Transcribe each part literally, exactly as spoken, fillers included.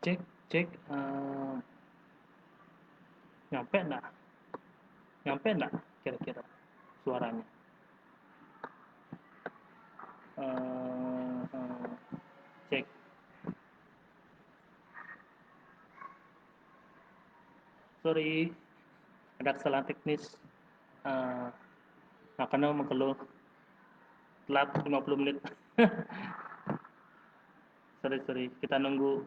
Cek, cek, eh, nyampe nggak? Nyampe nggak kira-kira suaranya? Eh, eh, cek. Sorry, ada kesalahan teknis. Eh, makanya mengkeluh telat lima puluh menit. Sorry, sorry. Kita nunggu,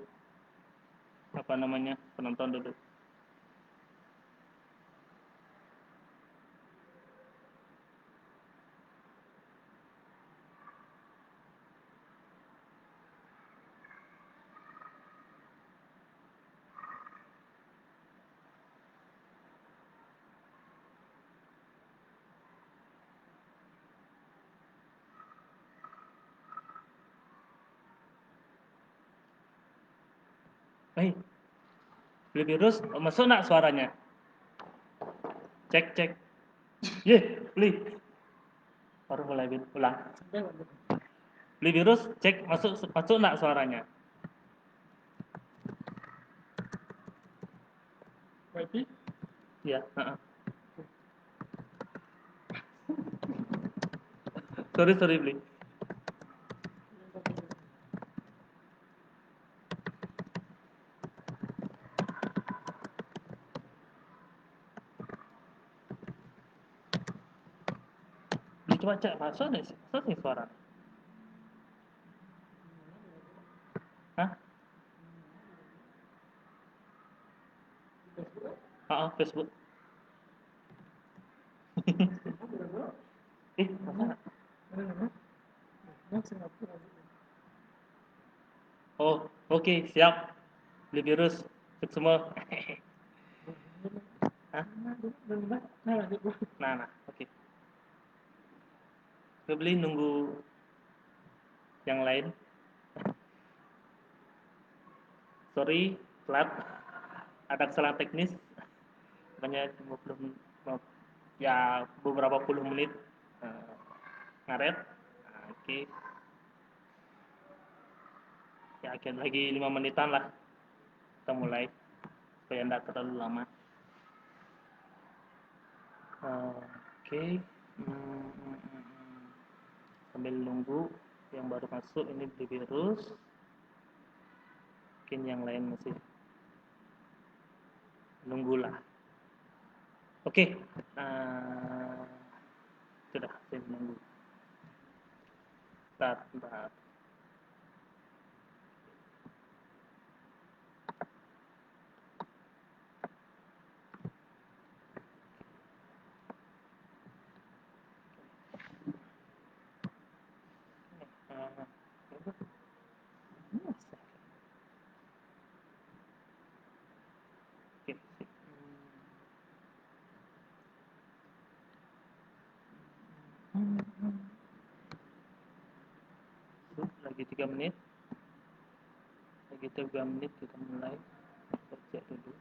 apa namanya, penonton dulu. Hei, Beli Virus, masuk nggak suaranya? Cek, cek. Ye, Beli. Baru mulai, Bin. Ulang. Beli Virus, cek, masuk, masuk nggak suaranya? Berarti? Iya, heeh. Sorry, sorry, Beli. Beli, coba cek, masuk nih, masuk nih suara. Hah? Ah, ah, Facebook. Eh, masa? Oh, oke, siap. Beli Virus, semua. Hah? Nah, nah, oke. Oke, Beli, nunggu yang lain. Sorry, telat. Ada kesalahan teknis. Makanya lima puluh, ya, beberapa puluh menit, eh, ngaret. Nah, oke. Ya, akhir lagi lima menitan lah. Kita mulai supaya nggak terlalu lama. Oke. Hmm, hmm, hmm, hmm. Sambil nunggu yang baru masuk, ini Beli Virus. Mungkin yang lain masih nunggulah. Oke. Eh, sudah, saya menunggu. Bentar, bentar. Lagi tiga menit. Lagi tiga menit kita mulai kerja dulu.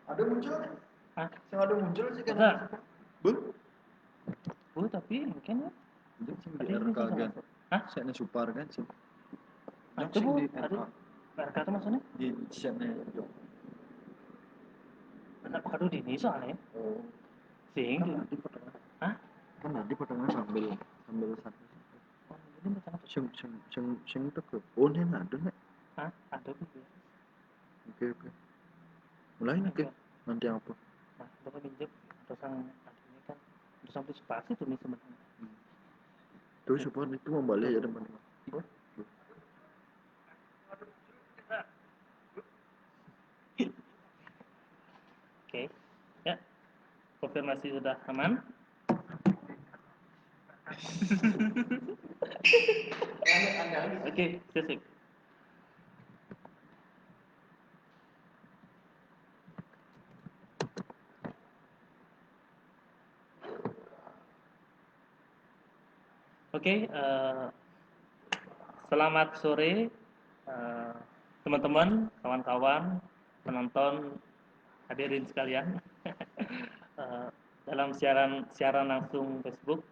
Ada muncul? Hah? Yang ada muncul sih kan? Ada. Bun? Oh, tapi mungkin ya. Jok sing di R K kan. Hah? Sik ne Supar kan sih. Nah, itu bu, aduh, R K itu maksudnya? Di sik ne Jok. Anak pekerja di ini soalnya. Oh. Sing. Kan tadi pertama. Hah? Kan tadi pertama sambil sambil satu. Oh, ini pertama. Sing sing sing sing itu ke. Oh, ini ada nek. Hah? Ada bu. Oke, oke. Mulai nih, oke. Nanti apa? Nah, itu kan minjem terus yang ini kan terus sampai spasi tuh nih sebenarnya. Terus Supar itu membalik ya teman-teman. Oke, ya, konfirmasi sudah aman. Oke, sip. Oke, eh, selamat sore, eh, teman-teman, kawan-kawan, penonton, hadirin sekalian. Eh, dalam siaran siaran langsung Facebook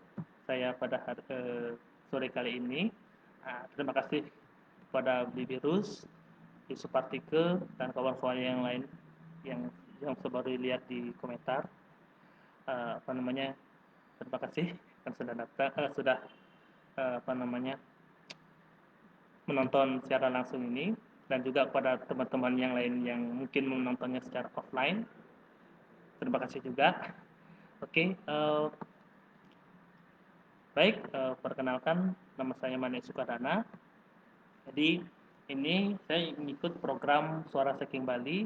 saya pada hari, eh, sore kali ini. Nah, terima kasih kepada Beli Virus, Yusuf Partike, dan kawan-kawan yang lain yang yang saya baru lihat di komentar. Eh, apa namanya? Terima kasih kan sudah daftar, eh, sudah eh, apa namanya menonton secara langsung ini, dan juga kepada teman-teman yang lain yang mungkin menontonnya secara offline. Terima kasih juga. Oke, eh, baik, eh, perkenalkan, nama saya Manik Sukadana. Jadi ini saya mengikut program Suara Saking Bali,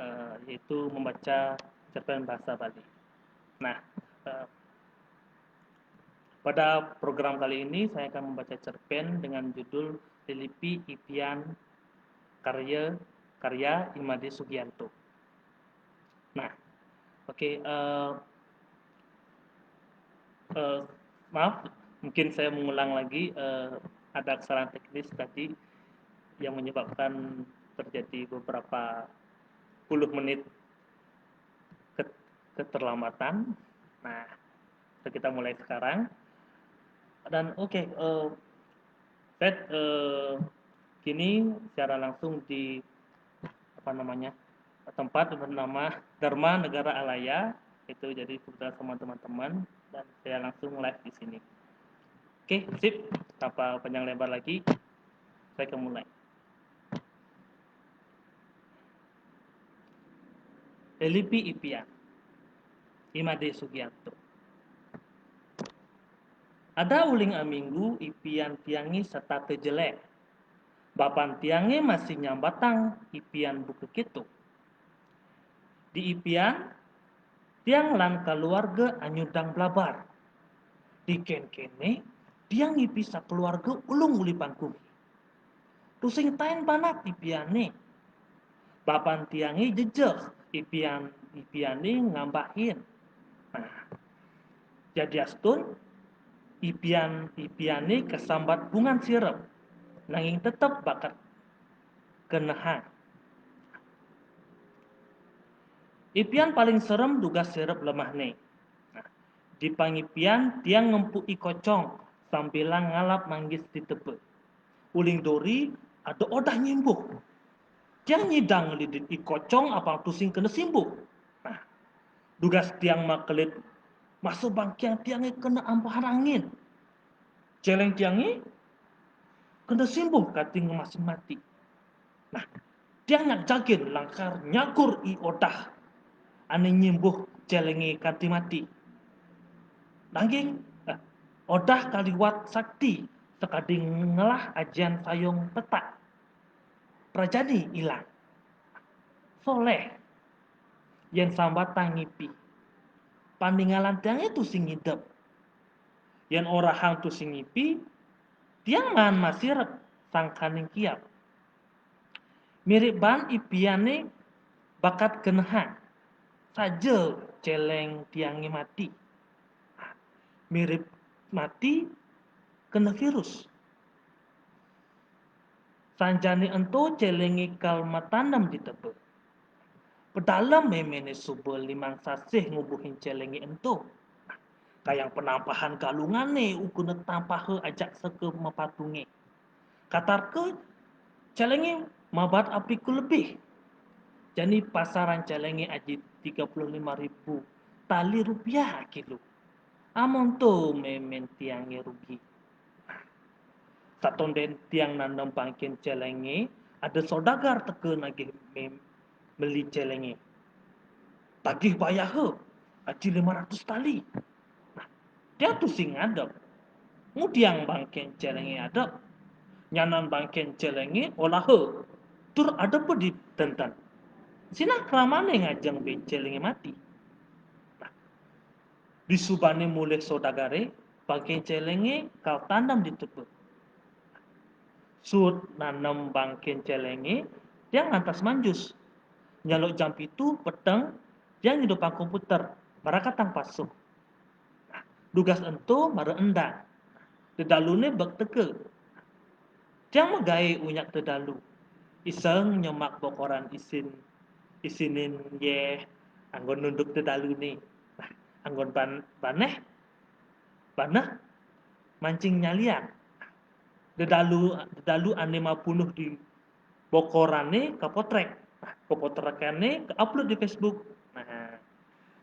eh, yaitu membaca cerpen bahasa Bali. Nah, eh, pada program kali ini saya akan membaca cerpen dengan judul Lilipi Ipian karya karya Imade Sugianto. Nah, oke, eh, eh, maaf, mungkin saya mengulang lagi, eh, ada kesalahan teknis tadi yang menyebabkan terjadi beberapa puluh menit ke- keterlambatan. Nah, kita mulai sekarang. Dan oke, eh, Ted, eh, kini siaran langsung di apa namanya tempat bernama Dharma Negara Alaya itu, jadi kebetulan sama teman-teman dan saya langsung live di sini. Oke, sip. Tanpa panjang lebar lagi, saya akan mulai. Lilipi Ipian, Imade Sugianto. Ada uling aminggu Ipian tiange setata jelek. Bapan tiange masih nyambatang Ipian buka keto. Di Ipian, tiang lan keluarga anyudang blabar. Di kenkene, tiang Ipi sakeluarga ulung uli pangkung. Tusing tain banat Ipiane. Bapan tiange jejeh Ipian Ipiane ngambahin. Nah, jadi astun Ipian Ipiane kesambat bungan sirep, nanging tetep bakat kenehang. Ipian paling serem dugas sirep lemahne. Nah, di pangipian tiang ngempu i kocong sambilang ngalap manggis di tebe. Uling dori ada odah nyimbuh. Tiang nyidang lidit i kocong apang tusing kena simbuh. Nah, dugas tiang makelit masa bangkiang tiange kena ampahan angin. Celeng tiange kena simbuh kati ngemasin mati. Nah, tiang nyak jagin langkar nyakur i odah ane nyimbuh celenge kanti mati. Nanging eh, odah kaliwat sakti sekadi ngelah ajian sayong petak. Prajani ilang. Soleh, yen sambatang Ipi, paninggalan tiange tusing idep. Yen orahang tusing Ipi, tiang maan masirep sangkaning kiap. Mirip baan Ipiane bakat kenehang, saja celeng tiange mati. Mirip mati kena virus. Sanjane ento celenge kal matanem di tebe. Pedalem memene suba limang sasih ngubuhin celenge ento. Kayang penampahan galungané uga netampaha ajak seka mapatungé. Katarka céléngé mabaat apiku lebih. Jani pasaran céléngé aji tiga puluh lima ribu tali rupiah akilo. Amonto mémén tiangé rugi. Satondén tiang nanem bangkén céléngé, ada saudagar teka nagih mé-, meli céléngé. Tagih bayaha, aji lima ratus tali. Nah, tiang tusing ngadep. Ngudiang bangkén céléngé adep. Nyanan bangkén céléngé olaha. Tur adepa di tenten. Sinah kramané ngajeng buin céléngé mati. Nah, disubané mulih saudagaré, bangkén céléngé kal tandem di teba. Suud nanem bangkén céléngé, tiang lantas manjus. Nyaluk jam pitu peteng, tiang ngidupang komputer, marakatang pasuh. Nah, dugas ento mara endang. Dedaluné bek teka. Tiang magaé unyak dedalu. Iseng nyemak bokoran isin, isinin yéh, anggon nunduk dedaluné. Nah, anggon ban-, baneh, baneh mancing nyalian. Dedalu, dedalu ané mapunuh di bokorané kapotrék. Nah, kapotrekané ka-upload di Facebook. Nah,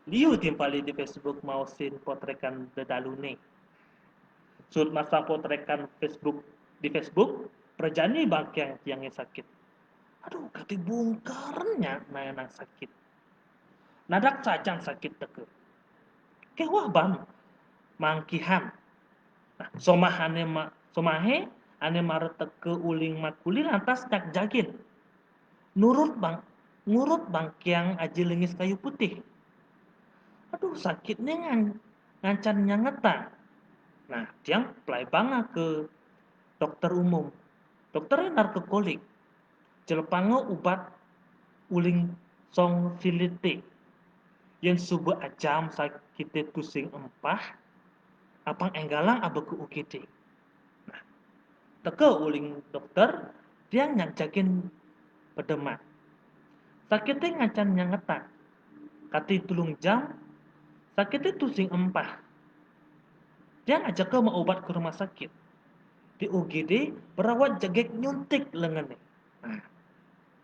liu timpalé di Facebook maosang potrékan dedaluné. Suud masang potrékan Facebook di Facebook, prajani bangkiang tiangé sakit. Aduh, kati bungkeren nya naenang sakit. Nadak sajan sakit teka. Kéweh ban mangkihan. Nah, somah ané ma-, somahé ané mara teka uling makuli lantas nyak jagin. Nurut bang-, ngurut bangkiang aji lengis kayu putih. Aduh, sakitné ngan-, ngancan nyangetang. Nah, tiang plaibanga ka dokter umum. Dokteré narka kolik. Celepanga ubat uling song silité. Yén suba ajam sakité tusing empah, apang énggalang aba ka U G D. Nah, teka uling dokter, tiang nyak jagin pedeman. Sakité ngancan nyangetang. Kati telung jam, sakité tusing empah. Tiang ajaka maubat ka rumah sakit. Di U G D, perawat jegég nyuntik lengené. Nah,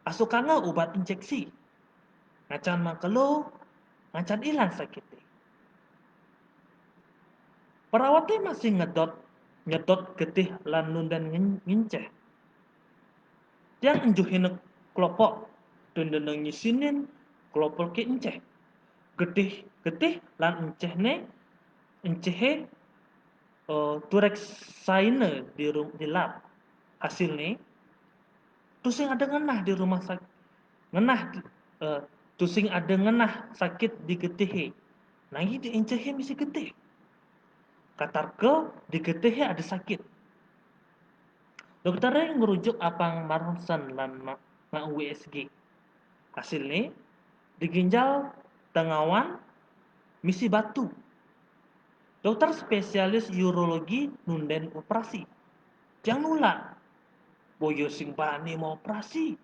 asukanga ubat injeksi. Ngancan makelo, ngancan ilang sakité. Perawaté masih ngedot, nyedot getih lan nundén ngin-, ngincéh. Tiang enjuhina kelopok, tundéna ngisinin kelopok ké encéh. Getih, getih lan encéhné, encéhé, eh, turéksaina di ru-, di lab. Hasilné, tusing ada ngenah di rumah sak-, ngenah, eh, tusing ada ngenah sakit di getihé. Nanging di encéhé misi getih. Katarka di getihé ada sakit. Dokteré ngrujuk apang ma-ronsen lan ma-, ngau U S G. Hasilné, di ginjal tengawan misi batu. Dokter spesialis urologi nundén operasi. Tiang nulak. Boya sing bani maoperasi.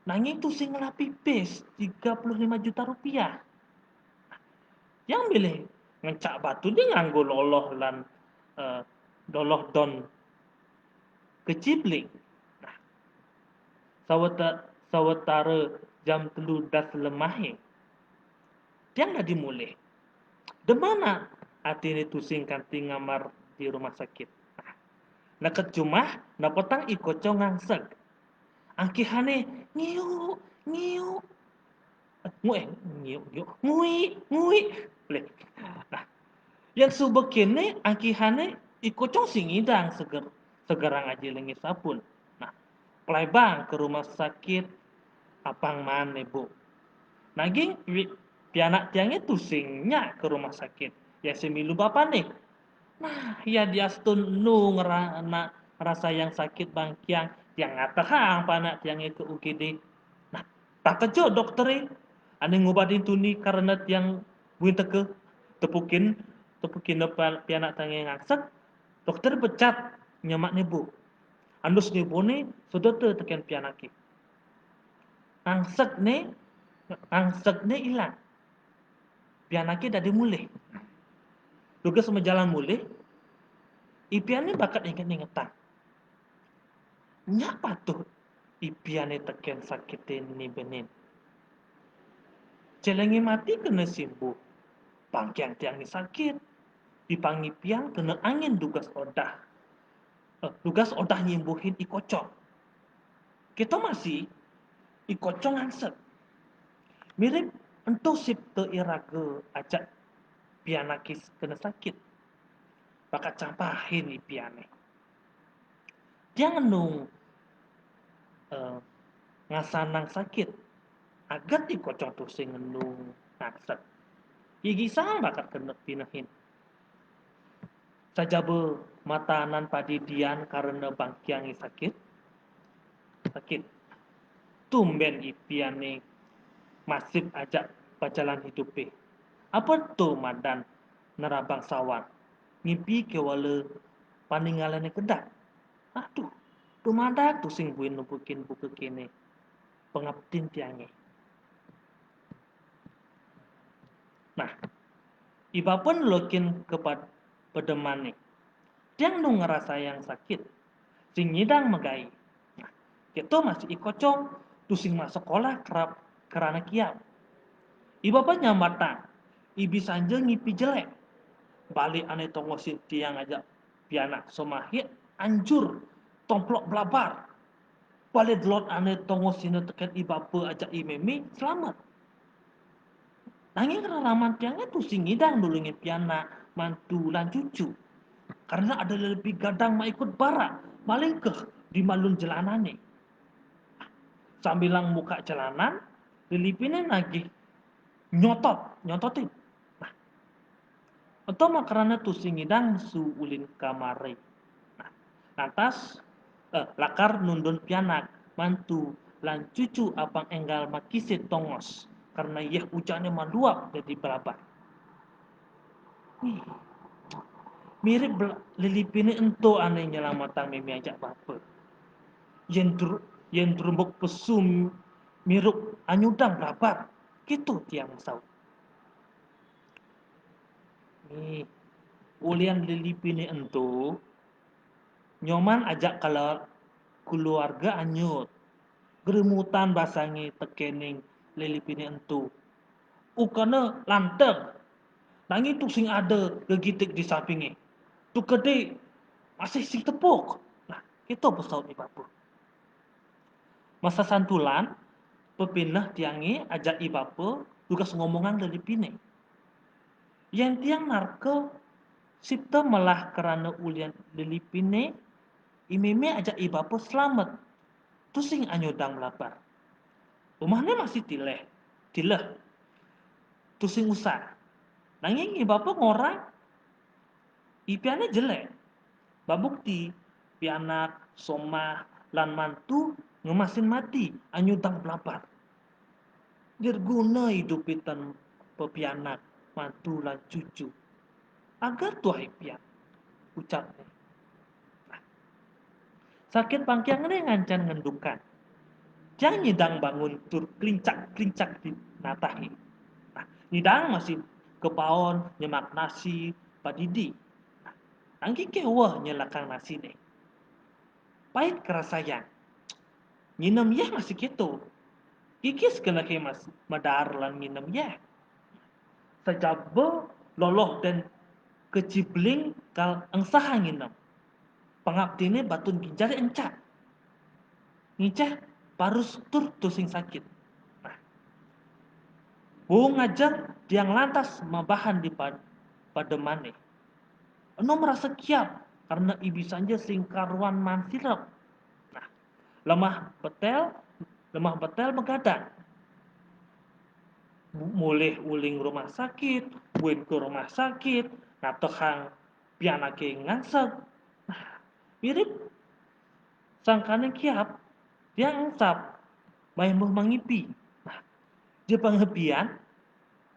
Nanging tusing ngelah pipis tiga puluh lima juta rupiah. Tiang milih ngencak batuné nganggo loloh lan, eh, loloh don kecipling. Nah, saweta-, sawetara jam telu das lemahé, tiang dadi mulih. Demen atiné tusing kanti ngamar di rumah sakit. Nah, neked jumah, nepetang I Kocong ngangseg. Angkihané ngiuk, ngiuk. Ngu-, eh, ngiuk, ngiuk. Ngui, ngui. Leh. Nah, yén suba kéné, angkihané I Kocong sing ngidang seger, segerang aji lengis sapun. Nah, plaibang ka rumah sakit, apang maan né, Bu. Nanging wi-, pianak tiangé tusing nyak ka rumah sakit. Ia sing milu bapané. Nah, ia diastun enu ngera-, na-, ngrasayang sakit bangkiang, tiang ngatehang panak tiangé ka U G D. Nah, tang kejo dokteré, ané ngubatin tuni karena tiang buin teka, tepukin, tepukina pa-, pianak tiangé ngangseg, dokter becat nyemak né, Bu. Andus né, Bu, né sedota tekén pianaké. Ngangseg né, ngangseg né ilang. Pianaké dadi mulih. Dugas majalan mulih, i piané bakat inget-ingetang. Nya patuh i piané tekén sakitin ni benin. Céléngé mati kena simbuh. Bangkiang tiangé sakit. Di pangipian kena angin dugas odah. Eh, dugas odah nyimbuhin i kocong. Kéto masih i kocong ngangsek. Mirip ento sipta i raga ajak pianaké kena sakit. Bakat campahin i piané. Tiang ngenung, eh, ngasanang sakit. Aget i kocong tusing ngenung ngangsek. Gigisang bakat kena pinehin. Sajaba matanan padidian karena bangkiangé sakit. Sakit. Tumbén i piané masip ajak pajalan hidupé. Apa to madan nerabang sawan? Ngimpi kéwala paninggalané kedap. Aduh, dumadak tusing buin numpukin buka kéné pangaptin tiangé. Nah, i bapa nelokin ka pad-, pademané. Tiang nu ngrasayang sakit, sing nyidang magaé. Nah, kéto masih i kocong, tusing masekolah kerab, krana kiap. I bapa nyambatang, i bisanja ngipi jelék. Bale ané tongosin tiang ajak pianak somahé anjur tomplok blabar. Bale delod ané tongosina tekén i bapa ajak i mémé slamet. Nanging raraman tiangé tusing nyidang nulungin pianak, mantu, lan cucu. Karena ada lelipi gadang maikut barak, malingkeh di malun jelanané. Sambilang mukak jelanan, lelipiné nagih nyotot, nyototin. Nah, ento makrana tusing nyidang mesu ulin kamare. Nah, lantas, eh, lakar nundun pianak, mantu, lan cucu apang énggal makisé tongos, karena yéh ujané maluap dadi blabar. Ih, mirip bel-, lelipiné ento ané nyelametang mémé ajak bapa. Yén dru-, yén drumbuk pesu mirup anyudang blabar, kéto tiang masaut. Nih, ulian lelipiné ento, Nyoman ajak kala-, keluarga anyut. Gremutan basangé tekéning lelipiné ento. Ukana lanteg. Nanging tusing ada gegitik di sampingé. Tukadé masih sing tepuk. Nah, kéto pesaut i bapa. Masasantulan, pepineh tiangé ajak i bapa dugas ngomongang lelipiné. Yén tiang narka, sipta melah krana ulian lelipiné, i mémé ajak i bapa slamet. Tusing anyudang blabar. Umahné masih tileh, tileh. Tusing usar. Nanging i bapa ngorang, i piané jelék. Babukti, pianak, somah, lan mantu ngemasin mati, anyudang blabar. Dirguna idupé tan pepianak, mantu, lan cucu. Agar tuah i pian, ucapné. Nah, sakit bangkiangné ngancan ngendukan. Tiang nyidang bangun tur klincak-klincak di natahé. Nah, nyidang masih kepaon nyemak nasi padidi. Nah, nanging kéweh nyelakang nasiné. Pait karasayang. Nginem yéh masih kéto. Gigis kenehé mas-, madaar lan nginem yéh. Sajaba loloh dén kecibling kal engsaha nginem. Pangaptiné batun ginjalé encak. Ngicéh parus tur tusing sakit. Nah, bung ngajeng tiang lantas mabahan di pad-, pademané. Eno marasa kiap karena i bisanja sing karuan maan sirep. Nah, lemah betél, lemah betél magadang. Mulih uling rumah sakit, buin ka rumah sakit, natehang pianaké ngangsek. Nah, mirip sangkané kiap, tiang engsap, maembuh mangipi. Nah, ja pangepian,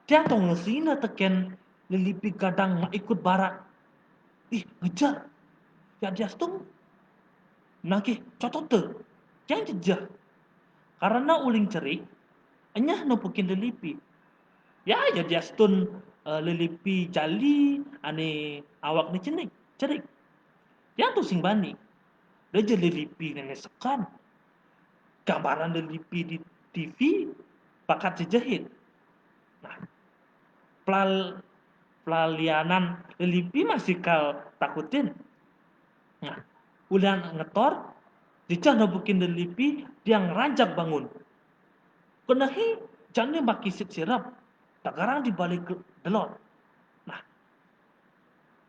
tiang tongesina tekén lelipi gadang maikut barak. Ih, ngejer. Yadiastun nagih cotota. Tiang jejeh. Karena uling cerik, enyah nepukin lelipi. Ya, yadiastun, eh, lelipi jali ane awakne cenik, cerik. Tiang tusing bani. Deh je lelipi nene sekan. Gambaran lelipi di T V bakat jejehit. Nah, pelal-, pelalianan lelipi masih kal takutin. Nah, ulian ngetor, jejeh nebukin lelipi, tiang ranjak bangun. Kenehi jani makisit sirep, tegarang di balik delod. Nah,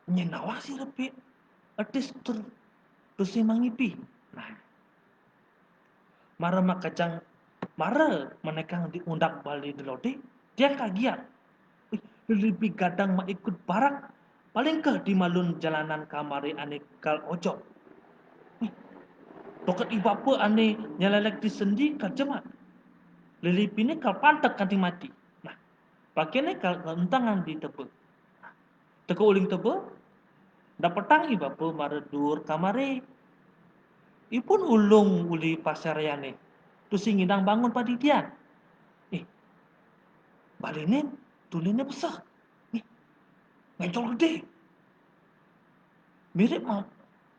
nyen nawang sirepe, etis tur tusing mangipi. Nah, mara makejang, mara menekang di undak balik delode, tiang kagiat. Ih, lelipi gadang maikut barak, paling keh di malun jalanan kamare ane kal ojok. Ih, toket i bapa ane nyelelek di sendi kal jemak. Lelipine kal pantek kanti mati. Nah, pakene kal entangan di teba. Teka uling teba, dapetang i bapa mara dur kamare. Ipun ulung uli pasareyane, tusing ngidang bangun padidian. Ih, baline tunine beseh. Ih, ngencol gede. Mirip ma-,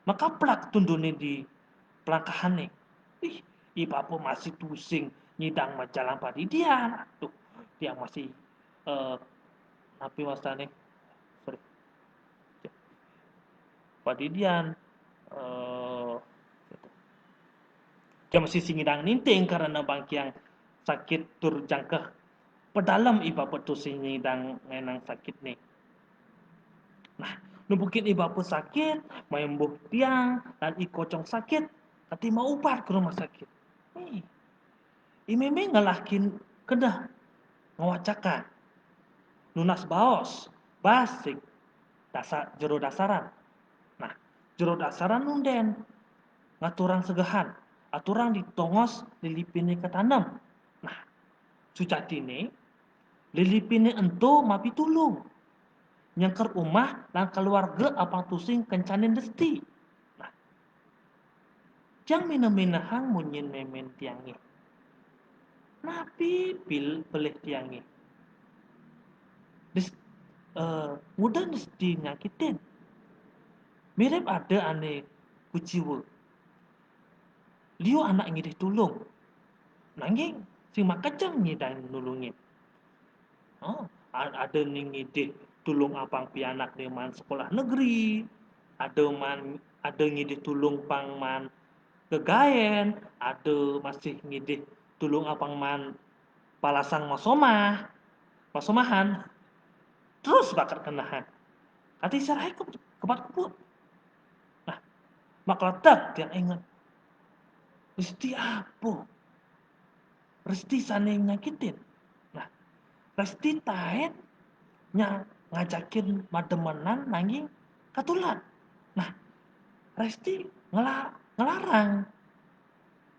makaplak tundune di pelangkahane. Ih, i bapa masih tusing ngidang majalan padidian. Aduh, tiang masih, eh, napi wastane? Sorry. Padidian, eh, tiang masih sing ngidang ninting karena bangkiang sakit tur jangkeh pedalem i bapa tusing ngidang ngenang sakitne. Nah, nepukin i bapa sakit, maembuh tiang, lan i kocong sakit, kati maubat ke rumah sakit. Nih, i meme ngelahkin kedah ngwacakan. Nunas baos, basik, dasa-, jero dasaran. Nah, jero dasaran nunden, ngaturang segehan, aturang di tongos lelipine katanem. Nah, sujatine, lelipine ento mapitulung. Nyengker umah lan keluarga apang tusing kencanin desti. Nah, tiang mineh-minehang munyin memen tiange. Napi pil-, pelih tiange? Des-, eh, nguda desti nyakitin. Mirip ada ane kuciwa. Liu anak ngidih tulung. Nanging sing makejang ngidang nulungin. Oh, a-, ada ning ngidih tulung apang pianak nih man sekolah negeri, ada man, ada ngidih tulung pang man gegaen, ada masih ngidih tulung apang man palasang masomah, masomahan. Terus bakat kenahan. Kati serahe ke, kebat kebut. Nah, makletek tiang inget. Resti apa? Resti sane nyakitin. Nah, Resti taen nya ngajakin mademenan nanging katulat. Nah, Resti ngela-, ngelarang,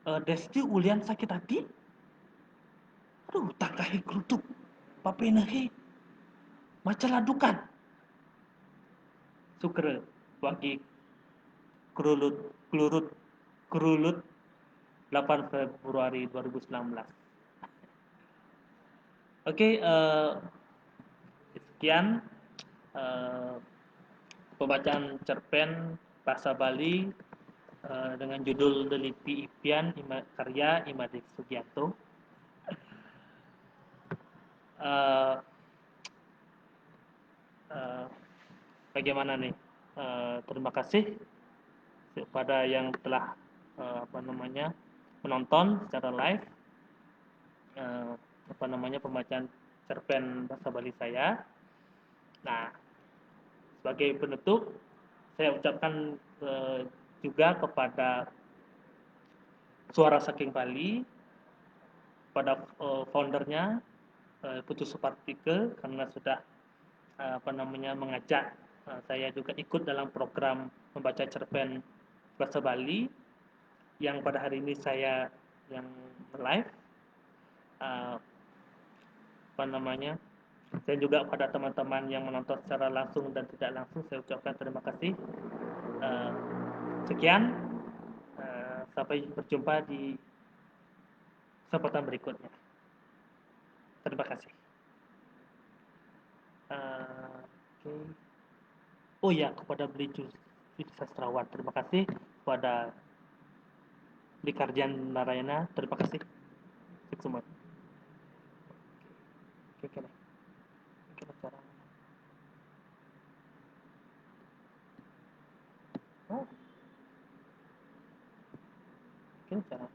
eh, Desti ulian sakit hati. Aduh, takahe grutuk, papenehe maceladukan. Sukra, wagi, kerulut, kelurut, kerulut, delapan Februari dua ribu sembilan belas. Oke, eh, sekian, eh, pembacaan cerpen bahasa Bali, eh, dengan judul Lelipi Ipian, Ima-, karya I Made Sugianto. Eh, eh, bagaimana nih? Eh, terima kasih kepada yang telah, eh, apa namanya, menonton secara live, eh, apa namanya, pembacaan cerpen bahasa Bali saya. Nah, sebagai penutup, saya ucapkan, eh, juga kepada Suara Saking Bali, pada, eh, foundernya, eh, Putu Supartika, karena sudah, eh, apa namanya, mengajak, eh, saya juga ikut dalam program membaca cerpen bahasa Bali yang pada hari ini saya yang live. Eh, apa namanya, saya juga pada teman-teman yang menonton secara langsung dan tidak langsung, saya ucapkan terima kasih. Eh, sekian, eh, sampai berjumpa di kesempatan berikutnya. Terima kasih. Eh, oke. Oh ya, kepada Beli Ju- Judit Sastrawan, terima kasih. Kepada Beli Karjan Narayana, terima kasih. Cek semua. Oke, oke, oke. Oke, cara. Oh. Oke, cara